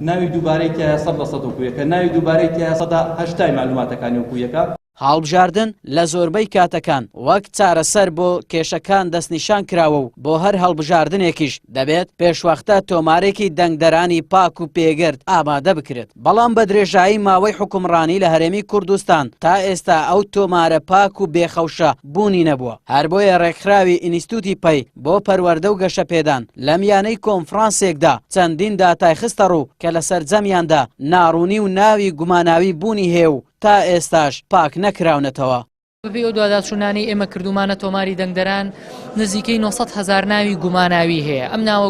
ناوی دووبارەی تیایە 100% وەکو یەکە، ناوی دووبارەی تیایە 80% مەعلوماتەکانی وەکو یەکە. هەڵبژاردن لە زۆربەی کاتەکان وەک چارەسەر بۆ کێشەکان دەستنیشان کراوە و بۆ هەر هەڵبژاردنێکیش دەبێت پێشوەختە تۆمارێکی دەنگدەرانی پاک و پێگەرد ئامادە بکرێت، بەڵام بە درێژایی ماوەی حوکمڕانی لە هەرێمی کوردستان تا ئێستا ئەو تۆمارە پاک و بێ خەوشە بوونی نەبووە، هەر بۆیە ڕێکخراوی ئینیستوتی پەی بۆ پەروەردە و گەشەپێدان لە میانەی کۆنفرانسێکدا چەندین داتای خستەڕوو کە لە سەرجەمیاندا ناڕوونی و ناوی گوماناوی بوونی هەیە و تا ئێستاش پاک نەکراونەتەوە. بەپێی ئەو دواداچوونانەی ئێمە کردوومانە تۆماری دەنگدەران نزیکەی 900 هەزار ناوی گوماناوی هەیە ئەم ناوە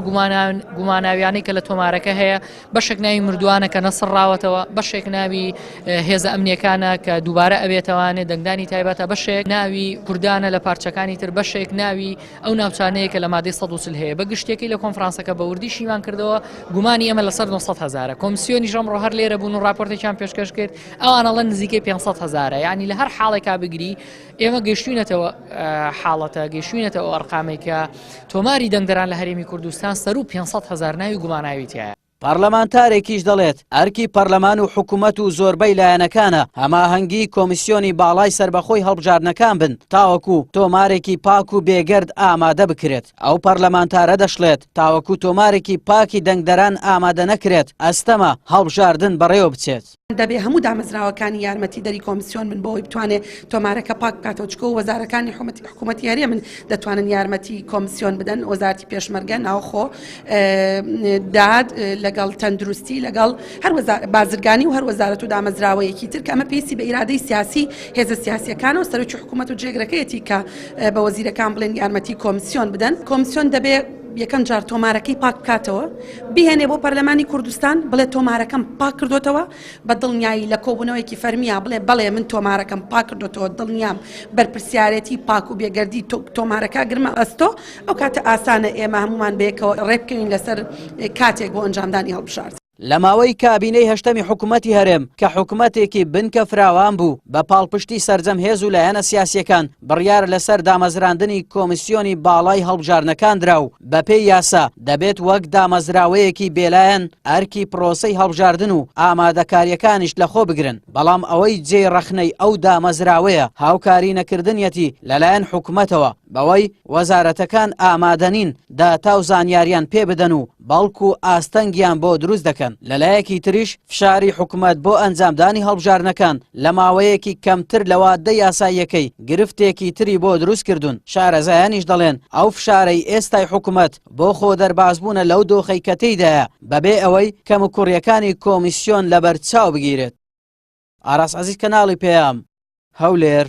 گوماناویانەی کە لە تۆمارەکە هەیە بەشێک ناوی مردووانە کە نەسڕاوەتەوە بەشێک ناوی هێزە ئەمنیەکانە کە دووبارە ئەبێتەوانێ دەنگدانی تایبەتە بەشێک ناوی کوردانە لە پارچەکانی تر بەشێک ناوی ئەو ناوچانەیە کە لە مادەی 140 هەیە بە گشتیەکەی لە کۆنفرانسەکە بە وردی شیمان کردەوە گومانی ئێمە لەسەر 900 هەزارە کۆمسیۆنیش ئەمڕۆ هەر لێرە بوون و راپۆرتێکیان پێشکەش کرد ئەوان ئەڵێن نزیکەی 500 هەزارە یعنی لە هەر حاڵێکا بگری ئێمە گەشتوینەتەوە حاڵەتە گەشتوینەتەوە ئەرقامێک کە تۆماری دەنگدەران لە هەرێمی کوردستان سەرو 500 هەزار ناوی گوماناوی تایە. پەرلەمانتارێکیش دەڵێت، ئەرکی پەرلەمان و حکومەت و زۆربەی لایەنەکانە هەماهەنگی کۆمیسیۆنی باڵای سەربەخۆی هەڵبژاردنەکان بن تاوەکو تۆمارێکی پاک و بێگەرد ئامادە بکرێت. ئەو پەرلەمانتارە دەشڵێت، تاوەکو تۆمارێکی پاکی دەنگدەران ئامادە نەکرێت، ئەستەمە هەڵبژاردن بەڕێوەبچێت. دەبێ هەموو دامەزراوەکانی یارمەتیدەری کۆمسیۆن بن بۆ ئەوەی بتوانێ تۆمارەکە پاک بکاتەوە، چونکە وەزارەکانی حکوومەتی هەرێمن دەتوانن یارمەتی کۆمسیۆن بدەن، وەزارەتی پێشمەرگە، ناوخۆ، داد، لەگەڵ تەندروستی، لەگەڵ هەر بازرگانی و هەر وەزارەت و دامەزراوەیەکی تر کە ئەمە پێویستی بە ئیرادەی سیاسی هێزە سیاسییەکانە و سەرۆکی حکوومەت و جێگرەکەیەتی کە بە وەزیرەکان بڵێن یارمەتی کۆمسیۆن بدەن. کۆمسیۆن دەبێ یەکەم جار تۆمارەکەی پاک بکاتەوە، بیهێنێ بۆ پەرلەمانی کوردستان بڵێ تۆمارەکەم پاک کردۆتەوە، بە دڵنیایی لە کۆبوونەوەیەکی فەرمییا بڵێ بەڵێ من تۆمارەکەم پاک کردۆتەوە، دڵنیام بەرپرسیارێتی پاک و بێگەردی تۆمارەکە ئەگرمە ئەستۆ، ئەو کاتە ئاسانە ئێمە هەموومان بەیەکەوە ڕێبکەوین لەسەر کاتێک بۆ ئەنجامدانی هەڵبژاردن. لە ماوەی کابینەی هەشتەمی حکومەتی هەرێم کە حکومەتێکی بنکە فراوان بوو بە پاڵپشتی سەرجەم هێز و لایەنە سیاسییەکان بڕیار لەسەر دامەزراندنی کۆمیسیۆنی باڵای هەڵبژاردنەکان درا و بەپێی یاسا دەبێت وەک دامەزراوەیەکی بێلایەن ئەرکی پرۆسەی هەڵبژاردن و ئامادەکارییەکانیش لەخۆ بگرن بەڵام ئەوەی جێی ڕەخنەی ئەو دامەزراوەیە هاوکاری نەکردنیەتی لەلایەن حکومەتەوە بەوەی وەزارەتەکان ئامادەنین داتا و زانیاریان پێ بدەن و بەڵکو ئاستەنگیان بۆ دروست دەکەن، لەلایەکی تریش فشاری حکومەت بۆ ئەنجامدانی هەڵبژاردنەکان لە ماوەیەکی کەمتر لە واددە یاساییەکەی گرفتێکی تری بۆ دروست کردوون، شارەزایانیش دەڵێن ئەو فشارەی ئێستای حکومەت بۆ خۆدەربازبوونە لەو دۆخەی کە تێیدایە بەبێ ئەوەی کەموکوڕییەکانی کۆمیسیۆن لەبەرچاو بگیرێت. ئاراس عەزیز کەناڵی پەیام، هەولێر.